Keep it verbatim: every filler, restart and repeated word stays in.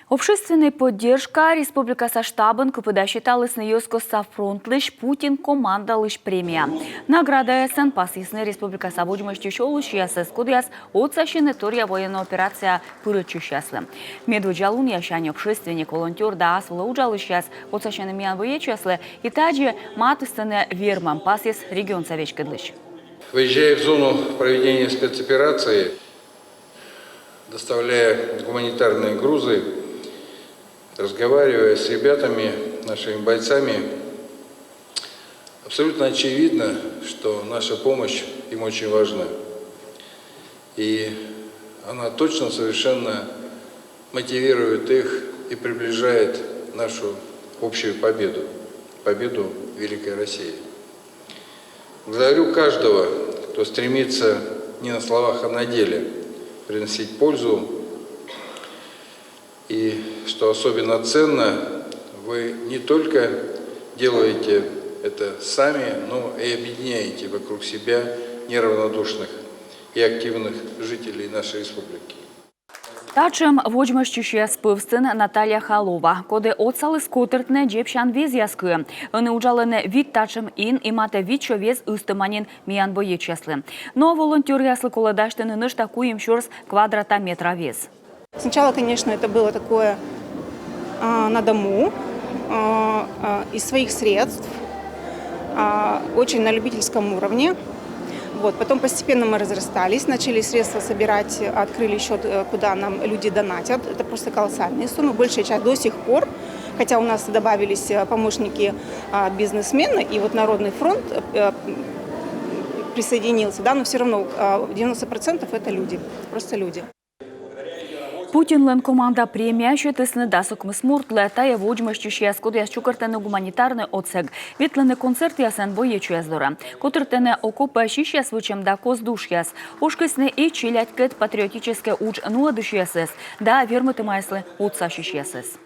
Общественнӧй поддержка республикаса штабын кыпӧдасьӧсь талун йӧзкостса фронтлысь Путин командалысь премия. Наградаясӧн пасйисны республикаса водзмӧстчысь олысьясӧс, кодъяс отсасьӧны торъя военнӧй операцияӧ пырӧдчысьяслы. Медводдза лунъясянь общественник, волонтёр да ас вылӧ уджалысьяс отсасьӧны миян боецъяслы и тадзи матыстӧны вермӧм, пасйис регионса веськӧдлысь. Выезжая в зону проведения спецоперации, доставляя гуманитарные грузы, разговаривая с ребятами, нашими бойцами, абсолютно очевидно, что наша помощь им очень важна. И она точно совершенно мотивирует их и приближает нашу общую победу, победу Великой России. Благодарю каждого, кто стремится не на словах, а на деле приносить пользу. И что особенно ценно, вы не только делаете это сами, но и объединяете вокруг себя неравнодушных и активных жителей нашей республики. Татшӧм водзмӧстчысьяс пӧвстын Наталья Халова, коді отсаліс котыртны дзебсян везъяс кыӧ. Ӧні уджалӧны вит татшӧм ин и матӧ вит сё вез ыстӧма нин миян боецъяслы. Но волонтёръяслы колӧ дасьтыны нӧшта куим сюрс квадрата метра вез. Сначала, конечно, это было такое а, на дому, а, а, из своих средств, а, очень на любительском уровне. Вот. Потом постепенно мы разрастались, начали средства собирать, открыли счет, э, куда нам люди донатят. Это просто колоссальные суммы. Большая часть до сих пор, хотя у нас добавились э, помощники а, бизнесмены, и вот Народный фронт э, присоединился, да, но все равно а, девяносто процентов это люди, просто люди. Путинлӧн команда премия сетісны дас ӧкмыс мортлы. Тайӧ водзмӧстчысьяс, кодъяс чукӧртӧны гуманитарнӧй отсӧг, ветлӧны концертъясӧн боецъяс дорӧ, котыртӧны окопъясысь вӧчӧм да кос душъяс. Ошкисны и челядькӧд патриотическӧй удж нуӧдысьясӧс да вермытӧмъяслы отсасьысьясӧс.